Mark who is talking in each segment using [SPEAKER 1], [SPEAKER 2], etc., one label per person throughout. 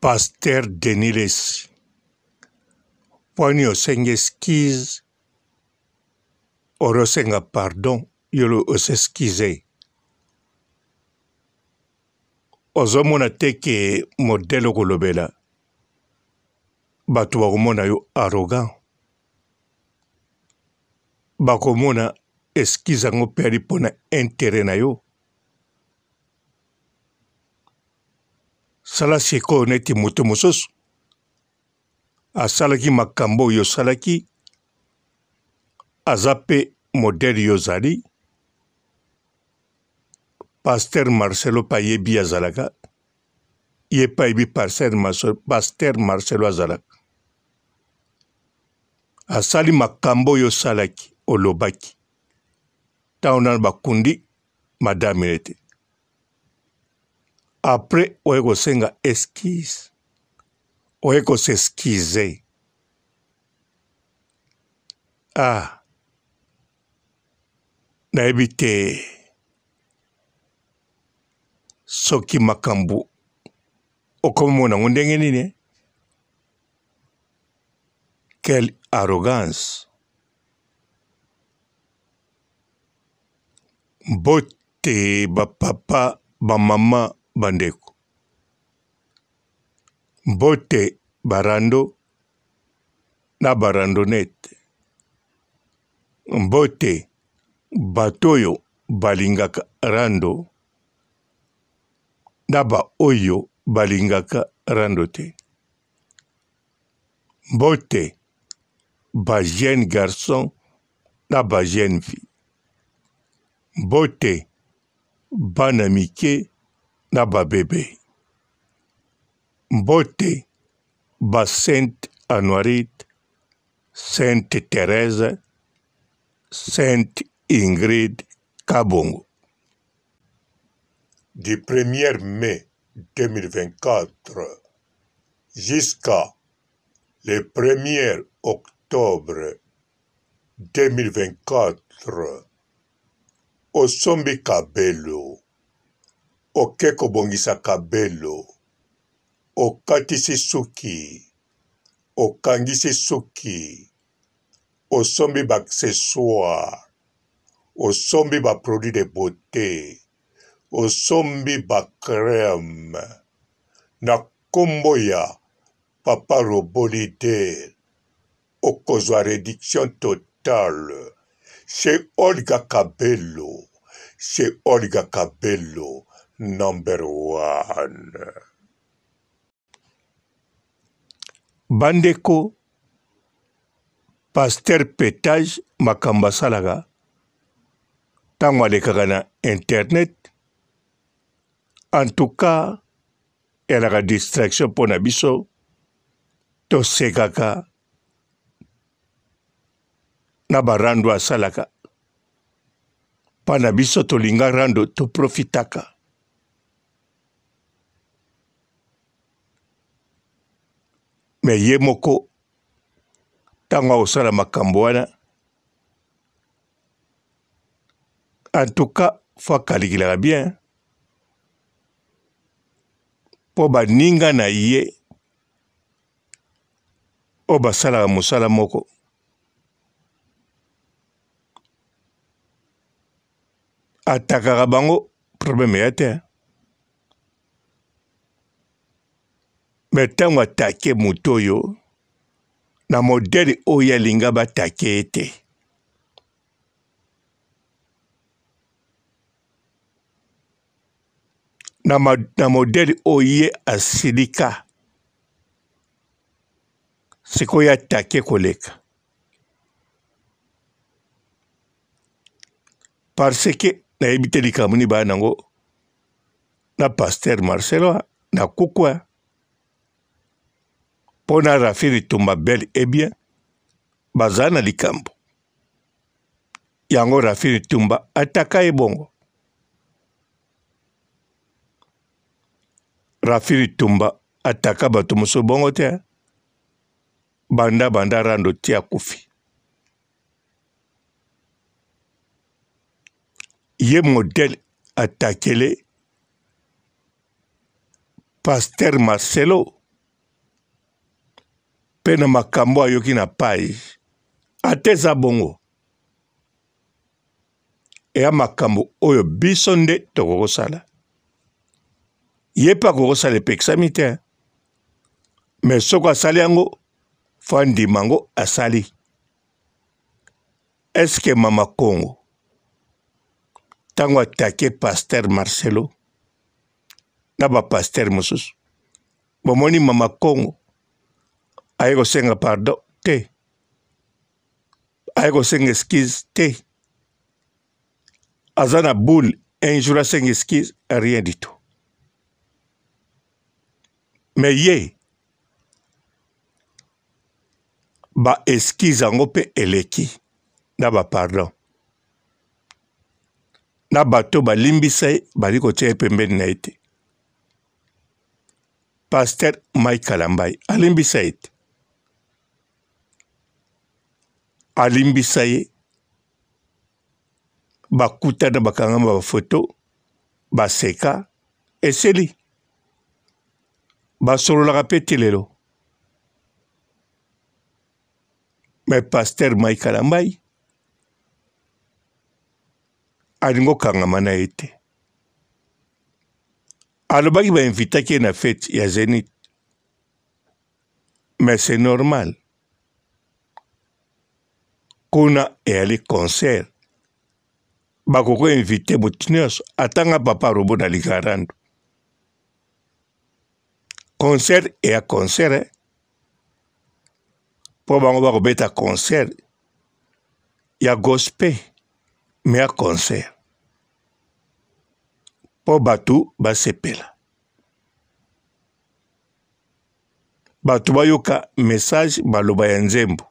[SPEAKER 1] Pasteur Denis Lessi, mpo nini osengi excuse orosenga pardon yo osexcuse ozomona te ke modèle okolobela bato bakomona yo arrogant bakomona excuse yango mpe ali mpo na interet na yo Sala sikoyo neti moto mosusu asalaki makambo oyo osalaki, aza pe modèle yo ozali. Pasteur Marcelo pe ayebi ye azalaka, ye pe ayebi Pasteur Marcelo azalaka. Asali makambo oyo osalaki, olobaki ntango nano bakundi madame ye te. Après oye kosenga excuse, oye ko s'excuser. Ah, nayebi te soki makambo okomona yango ndenge nini. Quelle arrogance! Mbote ba papa, ba mama, ba ndeko. Mbote ba rando na ba randonnette. Mbote bato oyo balingaka rando na ba oyo balingaka rando te. Mbote ba jeunes garçons na ba jeunes filles. Mbote bana mike na ba bebe. Mbote ba Sainte Anuarite, Sainte Therèse, Sainte Ingrid Kabongo.
[SPEAKER 2] Du 1er mai 2024 jusqu'à le 1er octobre 2024, osombi kabelo, oke kobongisa kabelo, okatisi suki, okangisi suki, osombi ba accessoires, osombi ba produits de beaute, osombi ba crème na kombo ya papa robot leader, okozwa reduction totale chez Olga Kabelo, chez Olga Kabelo number one.
[SPEAKER 1] Bandeko, Pasteur Petage makambo asalaka ntango alekaka na internet, en tout cas elaka distraction mpo na biso, tosekaka na ba rando asalaka mpo na biso, tolinga rando, toprofitaka. Me ye moko ntango akosala makambo wana, en tout cas fo akalikilaka bien mpo baninga na ye oyo basalaka mosala moko atakaka bango problème ya te. Me ntango atake moto oyo na modele oyo alinga batake ye te, na modele oyo ye asilika, sikoyo atake koleka parce que nayebi te likambo nini baya nango na pasteur Marcelo na kukwa mpo na Rafi Litumba bel et bien baza na likambo yango. Rafi Litumba ataka ye bongo. Rafi Litumba ataka bato mosusu bongo te, banda banda rando ti akufi. Ye modèle atakele pasteur Marcelo. mpe na makambo ayoki na page ata eza bongo eya makambo oyo biso nde tokoki kosala ye mpe akoki kosala epekisami te me soki asali yango fo andima yango asali eske mama kongo ntango atake paster marcelo na bapaster mosusu bomoni mama kongo aye kosenga pardon te aye kosenga excuse te aza na boule un jour asenga excuse rien du tout mais ye ba excuse yango mpe eleki na ba pardon na bato balimbisa ye bali kotia ye pembeni na ye te Pasteur Mike Kalambay alimbisa ye te alimbisa ye bakutana bakangama bafoto baseka esili basololaka mpe ti lelo me pasteur Mike Kalambay alingi okangama na ye te alobaki ba invitaki ye na fete ya zenith mais c'est normal kuna eyali concert bakoki invite moto nyonso ata nga papa robo na ligarando concert eya concert eh? mpo bango bakobeta concert ya gospel me ya concert mpo bato basepela bato bayoka message maloba ya nzembo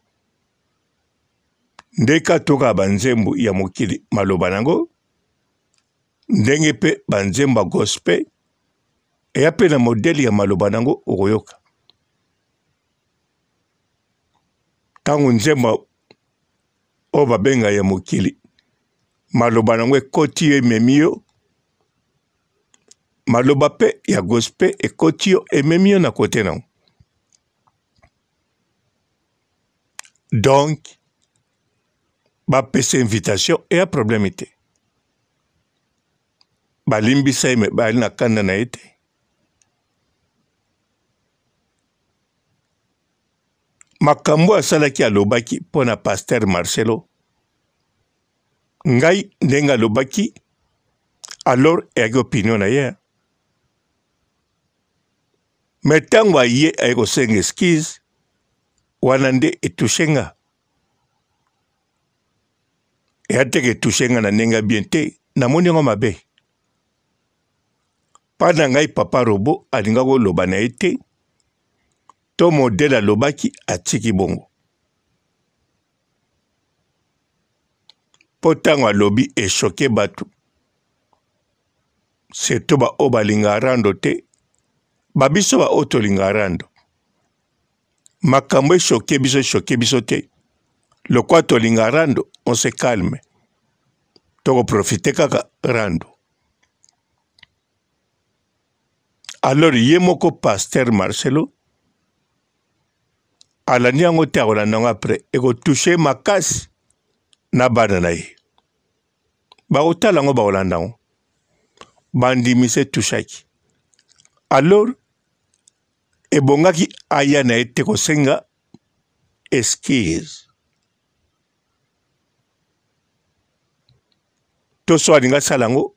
[SPEAKER 1] ndeka toka banzembo ya mokili maloba na yango ndenge mpe banzembo ya gospel eya mpe na modele ya maloba na yango okoyoka ntango nzembo oyo babenga ya mokili maloba na yango ekoti yo ememi yo maloba mpe ya gospel ekoti yo ememi yo na kote na yango donc bapesa invitation eya problème te balimbisa ye me bali na kanda na ye te Makambo asalaki alobaki mpo na pasteur Marcelo ngai ndenge alobaki alors eyaki opinion na ye me ntango aye aye kosenga excuse wana nde etouche nga eya teke etouche nga na ndenge ya bien te namoni yango mabe mpa na ngai papa robo alingaki koloba na ye te to modele alobaki atiki bongo mpo ntango alobi eshoke bato surtout baoyo balingaka rando te babiso baoyo tolingaka rando makambo eshoke biso eshoke biso te lokwa tolingaka rando on se calme tokoprofite kaka rando Alors ye moko pasteur Marcelo alandi yango te akolanda yango après ekotouche makasi na bana na ye bakotala yango bakolanda yango bandimisa etushaki alors ebongaki aya na ye te kosenga excuse to so alingi asala yango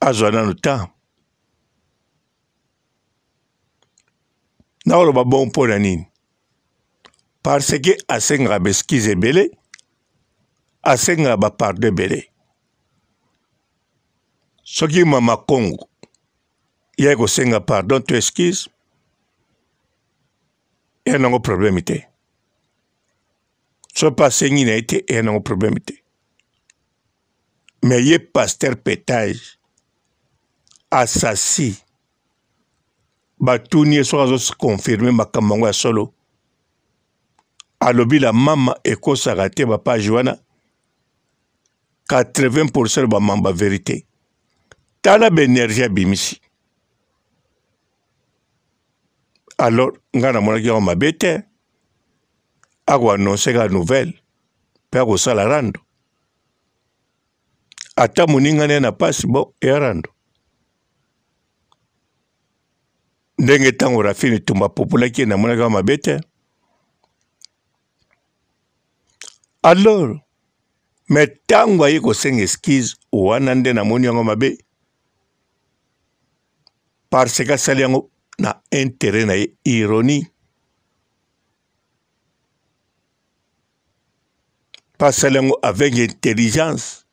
[SPEAKER 1] azwa nanu temps nakoloba bongo mpo na nini parce que asengaka baexcuse ebele asengaka bapardon ebele soki mama kongo ye kosenga pardon to excuse eya nango problème te soki mpe asengi na ye te eya nango problème te mais ye pasteur petage asasi batuni ye soki azoconfirme makambo yango ya solo alobi la mama ekosaka te bapage wana 80 pourcent bamamba verité tala baenergie abimisi. Alors ngai namonaki yango mabe te, akoannonce kaka nouvelle mpe akosala rando. Ata moninga na ye na pasi, bon eya rando. Ndenge ntango Rafine Tumba apopolaki ye, namonaki yango mabe te. Alors mais ntango aye kosenga excuse wana nde namoni yango mabe, parce que asali yango na intérêt na ye, ironie. Mpe asali yango avec intelligence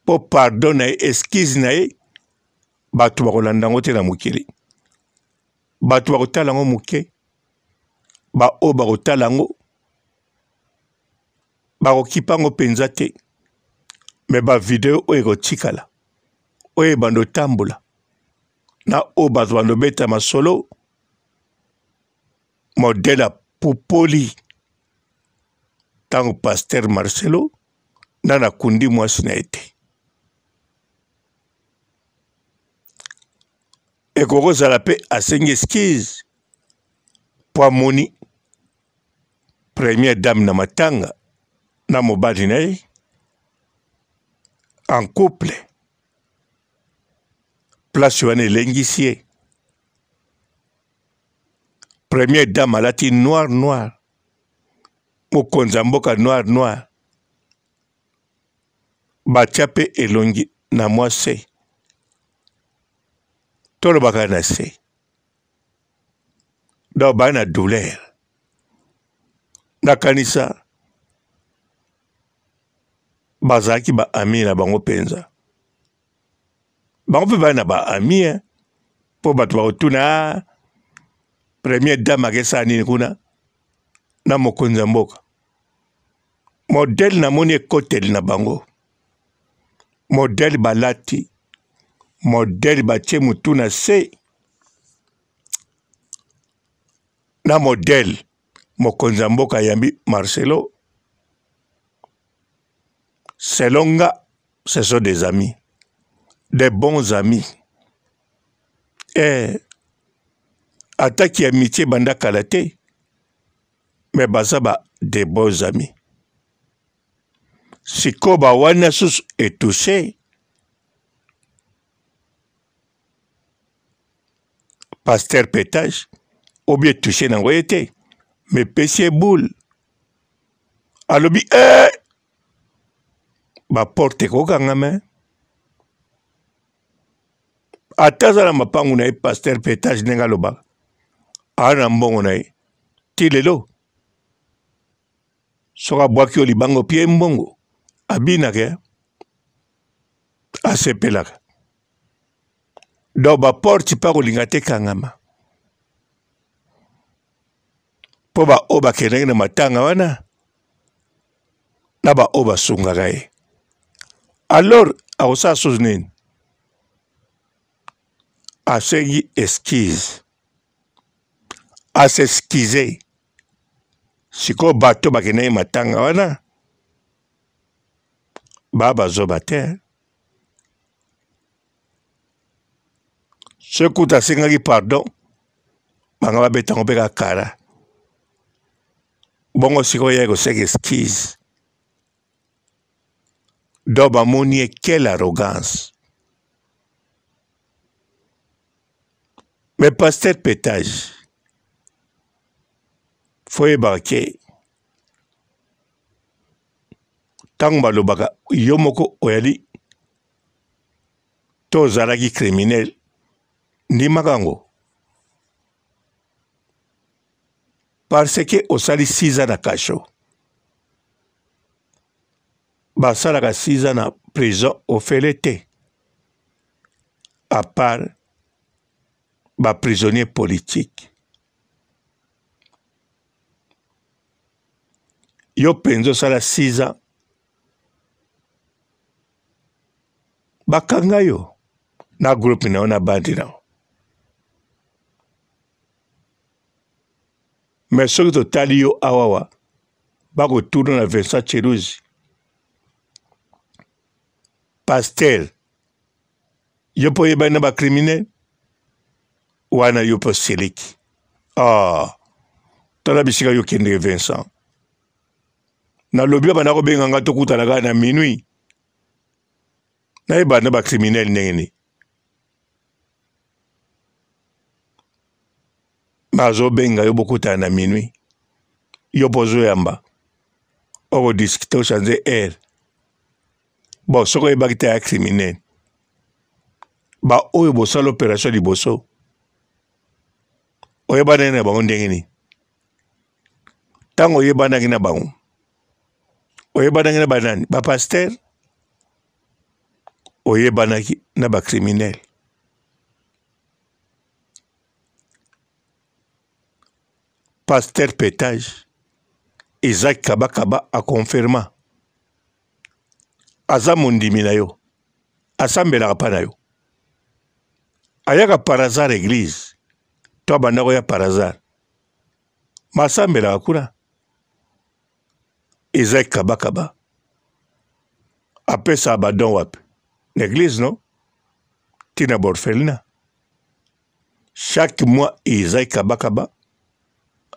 [SPEAKER 1] mpo pardon na ye, excuse na ye, bato bakolanda yango te na mokili, bato bakotala yango moke, baoyo bakotala yango bakokipa yango mpenza te, me bavideo oyo ekotikala, oyo ebanda otambola na oyo bato banda obeta masolo, modele ya pupoli ntango pasteur Marcelo nani akundi mwasi na ye te. Ekoki kozala mpe asengi excuse mpo amoni première dame na matanga na mobali na ye en couple, place wana elengisi ye. Première dame alati noir noir, mokonzi ya mboka noir noir, batia mpe elongi na mwa se, tolobaka na se, donc baa na douleur. Nakanisa bazalaki ba amis na bango mpenza, bango mpe baa na ba amis hein, mpo bato bakotuna ah, première dame akesala nini kuna na mokonzi ya mboka. Modèle namoni ekoteli na bango, modèle balati, modèle batie mutu na se, na modèle mokonzi ya mboka ayambi Marcelo. Selon nga, ce sont des amis, des bons amis. Eh, ataki amitié banda kala te, mais baza ba des bons amis. Sikoyo ba wana susu etouche pasteur Petage, ou bien touche nango ye te, mais pesi ye boule, alobi eh, ba porte ekokangama. Ata aza na mapangu na ye pasteur Petage, ndenge alobaka aza na mbongo na ye ti lelo, soki abwaki yo libanga opie ye mbongo, abinaka, asepelaka. Donc ba porte mpe akolinga te kangama, mpo baoyo bakendaki na matanga wana na baoyo basungaka ye, alors akosala susu nini? Asengi excuse, as'excuse. Sikoyo bato bakendaki matanga wana ba bazoba te, soki kutu asengaki pardon, banga babeta yango mpe kaka bongo. Sikoyo ye kosenga excuse, donc bamoni ye quelle arrogance. Mais pasteur Petage, fo oyebaka ke ntango balobaka yo moko oyali to ozalaki criminel, ndimaka yango, parce que osali 6 ans na cachot. Basalaka 6 ans na prison ofele te, à part ba prisonnier politique. Yo mpenza osala 6 ans, bakanga yo na groupe na yo na bandi na yo. Mais soki totali yo awawa, bakotuna na Vincent Cheruzi, pasteur, yo mpo oyebani na bacriminel. Wana yo mpe osiliki. Ah, tala bisika yo okendeke Vincent. Nalobi banda kobenga nga tokutana kaka na minuit. Nayeba na ba criminel ndenge nini. Bazobenga yo bokutana na minuit. Yo mpe ozoyamba. Okodiskite ochange heure. Bon, soki oyebaki te ya criminel. Ba oyo bosala operation liboso. Oyebanaki na bango ndenge nini? Ntango oyebanaki na bango, oyebanaki na banani? Ba pasteur? Oyebanaki na ba criminel. Pasteur Petage, Isaac Kabakaba a confirma. Aza mondimi na yo. Asambelaka pa na yo. Ayaka par hasard église. To abanda koya par hasard. Masambelaka kuna. Isaac Kabakaba. Apesa ba don wapi? Na église non? Tina borfelina. Chaque mois Isaac Kabakaba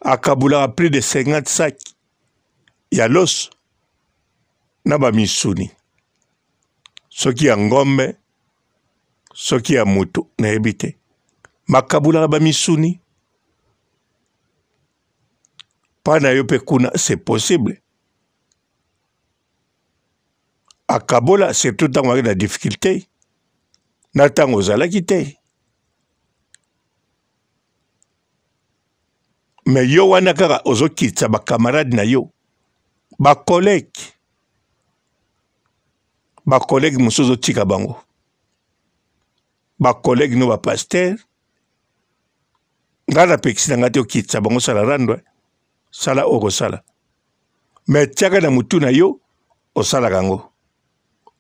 [SPEAKER 1] akabulaka plus de 50 sacs ya loso na ba misuni soki ya ngombe soki ya moto nayebi te makabulaka ba misuni mpa na yo mpe kuna c'est possible akabola surtout ntango azalaki na difficulté na ntango ozalaki te me yo wana kaka ozokitisa bacamarade na yo bacollègue bacollègue mosusu ozotika bango bacollègue no bapaster ngai napekisi na ngai te okitisa bango sala rando eh. sala oyo okosala me tiaka na motu na yo osalaka yango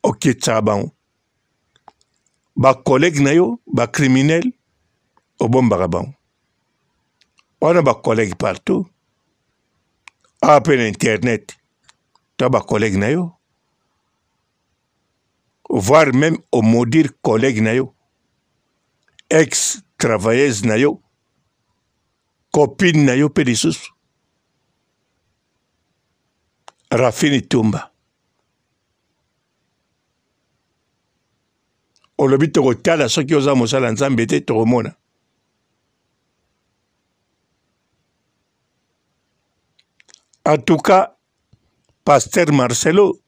[SPEAKER 1] okitisaka bango bacollègue na yo bacriminel obombaka bango wana bacollègue partout awa mpe na internet to bacollègue na yo voire même omaudire collègue na yo ex travailleuse na yo copine na yo mpe lisusu Rafini Tumba olobi tokotala soki oza mosala ya Nzambe te tokomona. En tout cas, Pasteur Marcelo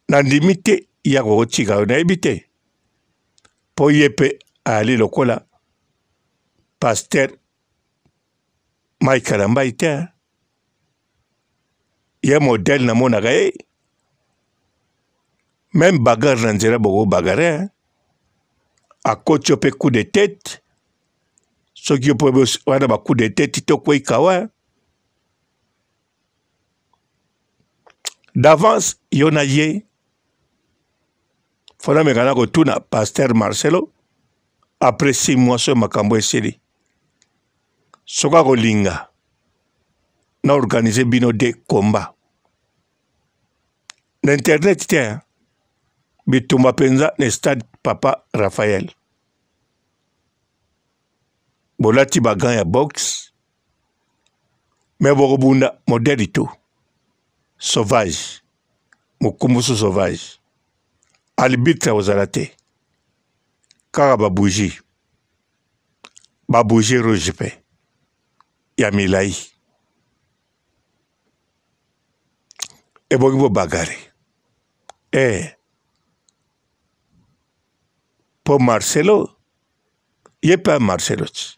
[SPEAKER 1] nandimi te ya kokotika yo nayebi te mpo ye mpe ayali lokola Pasteur Mike Kalambay te ye modèle namonaka ye meme bagarre na nzela boko bagarre akoti yo mpe coup de tête soki yo mpo wana ba coup de tête to kwei kawa d'avance yo na ye fona meka na kotuna pasteur Marcelo après six mois soki makambo esili soki akolinga na organiser bino de combat na internet te bitumba mpenza na stade papa Raphaël bolati ba gants ya boxe me bokobunda modèle tout sauvage mokumbusu sauvage arbitre akozala te kaka ba bougie ba bougie rouge mpe ya milai ebongi bobagare eh. mpo Marcelo ye mpe Marcelo ti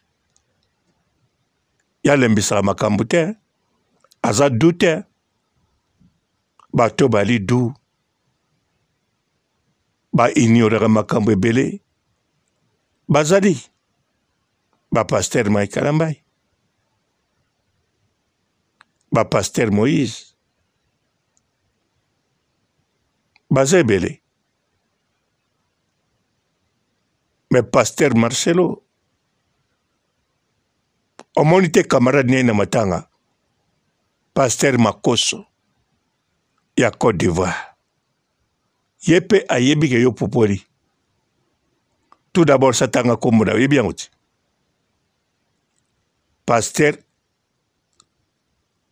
[SPEAKER 1] ye alembisaka makambo te aza du te bato bali du ba ignoraka makambo ebele bazali ba pasteur Mike Kalambay ba pasteur Moïse baza ebele mais pasteur Marcelo omoni te camarade naye na matanga pasteur Makoso ya Cote d'Ivoire ye mpe ayebi ke yo popoli Tout d'abord satanga kombo na oyebi yango ti. Pasteur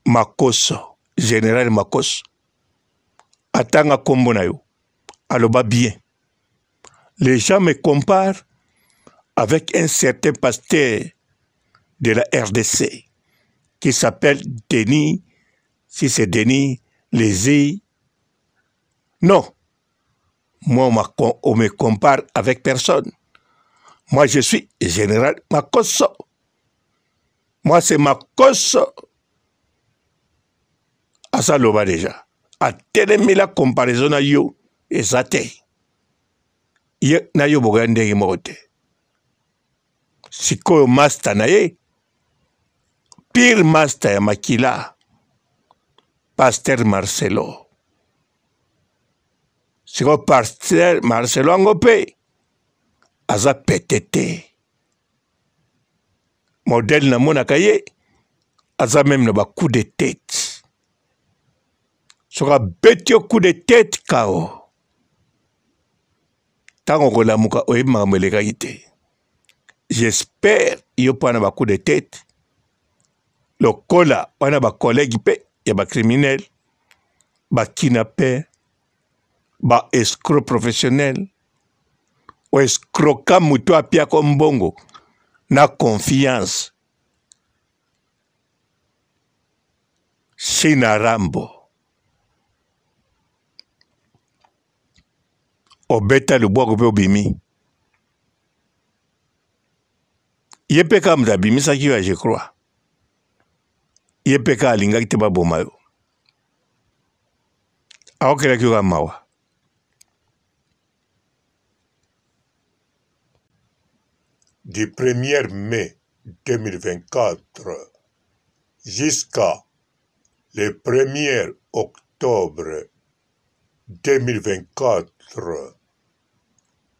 [SPEAKER 1] Makoso, General Makoso atanga kombo na yo aloba bien. Les gens me comparent avec un certain pasteur de la RDC qui s'appelle Denis, si c'est Denis Lézy. Non, moi on me compare avec personne. Moi je suis général Makosso. Moi c'est Makosso. Asa loba déjà. Atelemela comparaison na yo eza te. Ye na yo bokoya ndenge moko te. Sikoyo master na ye pire master ya makila Pasteur Marcelo. Sikoyo Pasteur Marcelo yango mpe aza pete te. Modèle namonaka ye aza meme na ba coup de tête. Soki abeti yo coup de tête kao ntango okolamuka oyebi makambo elekaki te. J'espère yo mpo na ba coup de tête lokola wana ba collègue mpe ya ba criminel ba kidnappeur ba escroc professionnel oescroka moto apiako mbongo na confiance Shina Rambo obeta lobwako mpe obimi ye mpe kaka moto abimisaki yo ya je crois ye mpe kaka alingaki te baboma yo aokelaki yo kaka mawa.
[SPEAKER 2] Du 1er mai 2024 jusqu'à le 1er octobre 2024,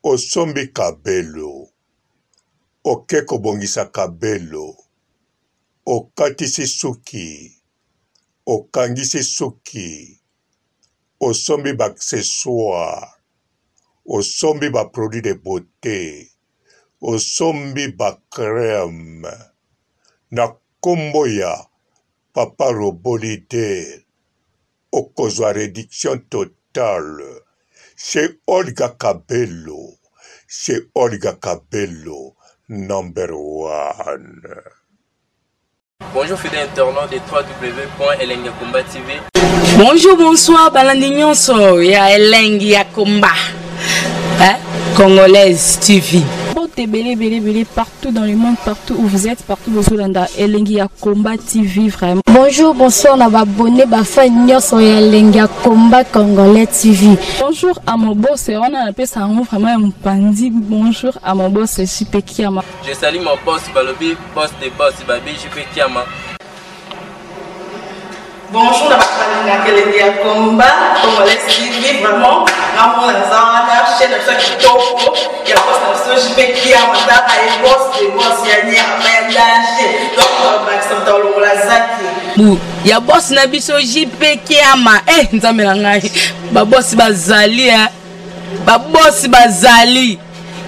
[SPEAKER 2] osombi kabelo, oke kobongisa kabelo, okatisi suki, okangisi suki, osombi ba accessoires, osombi ba produits de beaute, osombi ba crème na kombo ya papa robot leader okozwa reduction totale chez Olga Kabelo, chez Olga Kabelo number one.
[SPEAKER 3] Bonjour fidèle internaute de www.elengiyakomba TV.
[SPEAKER 4] Bonjour, bonsoir, balandi nyonso ya Elengi ya Komba. Hein? Congolaise TV.
[SPEAKER 5] Mbote ebele ebele ebele partout dans le monde, partout où vous êtes, partout bozolanda Elengi ya Combat TV vraiment.
[SPEAKER 6] Bonjour, bonsoir na ba abonné ba fan nyonso ya Elengi ya Combat Congolais TV.
[SPEAKER 5] Bonjour à mon boss, wana napesa yango vraiment ya mopanzi. Bonjour à mon boss JP Kiama.
[SPEAKER 3] Je salue mon boss Balobi, boss de boss Babi JP Kiama.
[SPEAKER 7] Bonjour na bato balingaka elengi ya combat congolais TV vraiment ngamona naza wana chaîne na biso ya kitoko ya boss na biso JP Kiama tala ye boss de boss ya nyama ya danger donc bakisa moto alongola zaki
[SPEAKER 4] bu ya boss na biso JP Kiama eh nzambe na ngai ba boss bazali eh ba boss bazali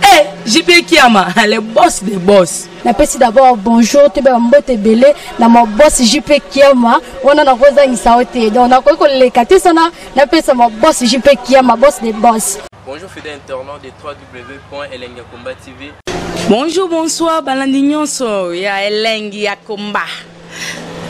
[SPEAKER 4] eh JP Kiama le boss de boss.
[SPEAKER 6] Napesi d'abord bonjour toyeba mbote ebele na ma boss JP Kiama wana nakozangisa yo te donc nakoki koleka te sana napesa ma boss JP Kiama boss de boss.
[SPEAKER 3] Bonjour fidèle internaute de www.elengiyakomba TV.
[SPEAKER 4] Bonjour, bonsoir, balandi nyonso ya Elengi ya Komba.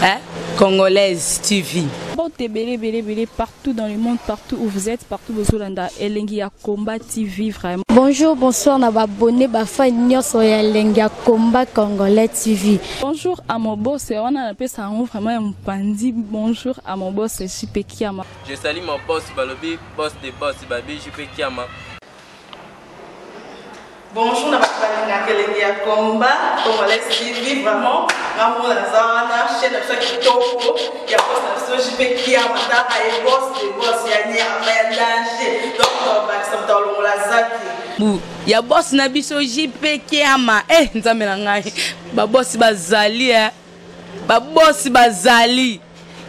[SPEAKER 4] Hein? Congolaise TV.
[SPEAKER 5] Mbote ebele ebele ebele partout dans le monde, partout où vous êtes, partout bozolanda Elengi ya Combat TV vraiment.
[SPEAKER 6] Bonjour, bonsoir na ba abonné ba fan nyonso ya Elengi ya Combat Congolais TV.
[SPEAKER 5] Bonjour à mon boss, wana napesa yango vraiment ya mopanzi. Bonjour à mon boss JP Kiama.
[SPEAKER 3] Je salue mon boss Balobi, boss de boss Babi JP Kiama.
[SPEAKER 7] Bonjour na bato balingaka elengi ya combat congolais TV vraiment ngamona naza wana chaîne na biso ya kitoko ya boss na biso JP Kiama tala ye boss de boss ya nyama ya danger donc bakisa moto alongola zaki
[SPEAKER 4] bu ya boss na biso JP Kiama eh nzambe na ngai ba boss bazali eh ba boss bazali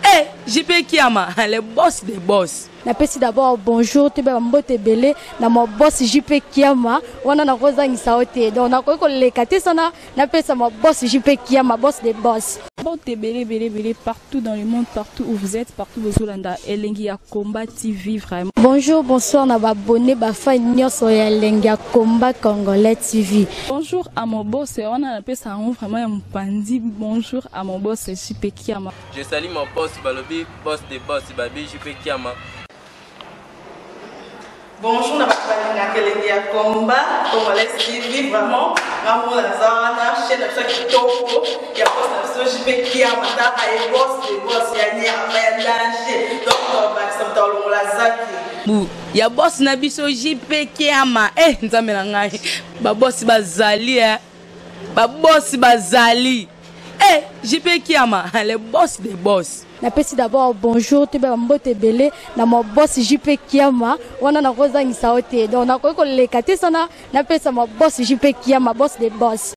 [SPEAKER 4] eh JP Kiama le boss de boss.
[SPEAKER 6] Napesi d'abord bonjour, toyeba bambote ebele na ma boss JP Kiama. Wana nakozangisa yo te, donc nakoki koleka te sana napesa ma boss JP Kiama, boss de boss.
[SPEAKER 5] Mbote ebele ebele ebele partout dans le monde, partout où vous êtes, partout bozolanda Elengi ya Combat TV vraiment.
[SPEAKER 6] Bonjour, bonsoir na babone bafan nyonso ya Elengi ya Combat Congolais TV.
[SPEAKER 5] Bonjour à mon boss, wana napesa yango vraiment ya mopanzi. Bonjour à mon boss JP Kiama.
[SPEAKER 3] Je salue mon boss balobi boss de boss babi JP Kiama.
[SPEAKER 7] Bonjour na bato balingaka Elengi ya Combat Congolais TV, vraiment nga moko naza wana, chaîne na biso ya kitoko ya boss na biso JP Kiama. Taka ye boss de boss ya nyama ya danger, donc bakisa moto alongola zaki
[SPEAKER 4] bu ya boss na biso JP Kiama. Eh, nzambe na ngai, babosi bazali, eh. Babosi bazali, eh, JP Kiama, le boss des boss.
[SPEAKER 6] Napesi d'abord bonjour, toyeba bambote ebele na ma boss JP Kiama. Wana nakozangisa yo te, donc nakoki koleka te sana napesa ma boss JP Kiama, boss de boss.